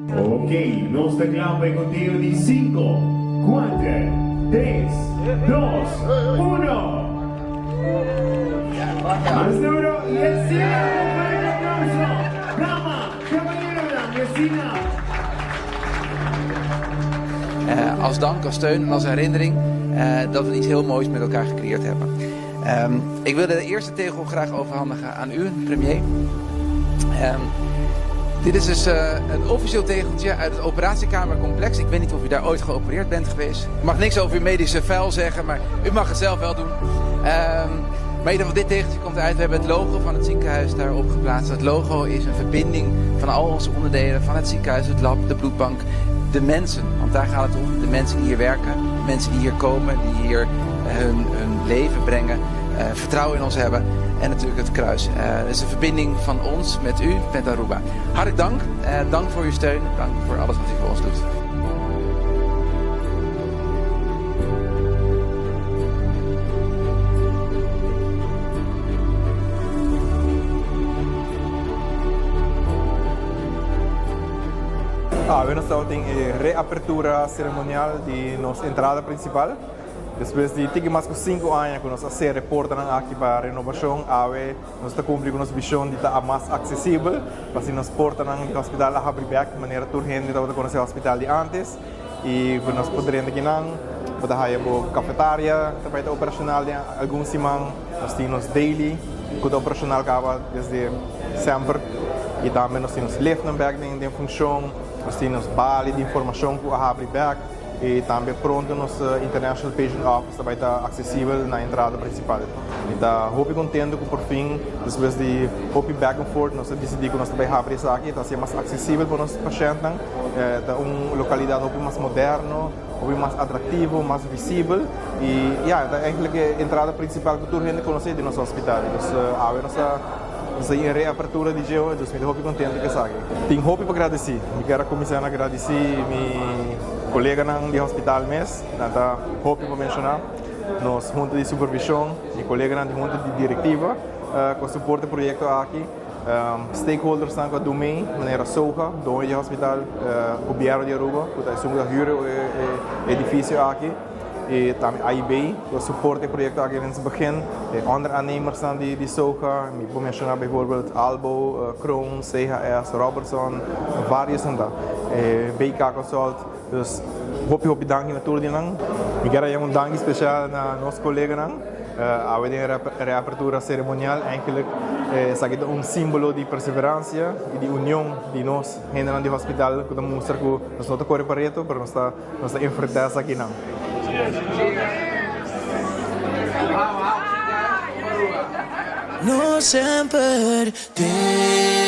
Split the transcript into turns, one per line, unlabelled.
Ok, nos ta kla pa e konteo di sinku, kuater, tres, dos, uno! Mas duro y asina un fuerte aplauso, dama, caballeronan, y asina.
Als dank, als steun en als herinnering dat we iets heel moois met elkaar gecreëerd hebben. Ik wil de eerste tegel graag overhandigen aan u, premier. Dit is dus een officieel tegeltje uit het operatiekamercomplex. Ik weet niet of u daar ooit geopereerd bent geweest. Ik mag niks over uw medische vuil zeggen, maar u mag het zelf wel doen. Maar in ieder geval, dit tegeltje komt uit. We hebben het logo van het ziekenhuis daarop geplaatst. Het logo is een verbinding van al onze onderdelen van het ziekenhuis, het lab, de bloedbank, de mensen. Want daar gaat het om, de mensen die hier werken, de mensen die hier komen, die hier hun, hun leven brengen, vertrouwen in ons hebben. En natuurlijk het kruis. Het is een verbinding van ons met u, met Aruba. Hartelijk dank. Dank voor uw steun. Dank voor alles wat u voor ons doet.
Awe nos tabatin e reapertura ceremonial di nos entrada principal. Despues di tiki mas ku sinku aña ku nos a sera e portanan aki pa renobashon, awe nos ta kumpli ku nos vishon di ta mas aksesibel, pa asina nos portanan di hospital a habri bèk manera tur hende tabata konosé hospital di ántes i ku nos por drenta kinan. Bo ta haya bo kafetaria ta bai ta operashonal den algun siman. Nos tin nos daily ku ta operashonal kaba desde semper i tambe nos tin nos liftnan bèk den funshon. Nos tin nos bali di informashon ku a habri bèk. I tambe pronto nos International Patient Office ta bai ta aksesibel na entrada prinsipal. Mi ta hopi kontento ku por fin, despues di hopi back and forth, nos a disidí ku nos ta bai habri esaki. Ta hasié mas aksesibel pa nos pashèntnan. Ta un lokalidat hopi mas moderno, hopi mas atraktivo, mas visibel. I ya, ta eigentlik e entrada prinsipal ku tur hende konosé di nos hospital. Dus awe nos ta nos ta en reapertura di dje, dus mi ta hopi kontento ku esaki. Tin hopi pa gradisí. Mi kier a kuminsá na gradisí mi koleganan di hospital mes, nan ta hopi pa menshoná. Nos hunta di supervishon, mi koleganan di hunta di direktiva ku a suporta e proyekto aki, stakeholdersnan ku a dun mee, manera SOGA, doño di hospital, gobièrnu di Aruba ku ta esun ku ta hür e edifisio aki. I tambe AIB ku a suporta e proyekto aki den begin. E onderaannemersnan di SOGA, mi por menshoná bijvoorbeeld Albo, Kroon, CHS, Robertson, varios nan ta. BK Consult. Dus hopi hopi danki na tur di nan. Mi kier a yama un danki spesial na nos koleganan. Awe den e reapertura seremonial eigenlijk esaki ta un simbolo di perseveransia i di union di nos hendenan di hospital ku ta mustra ku nos no ta kore pa reto pero nos ta Nos ta enfrentá esakinan.
No semper te.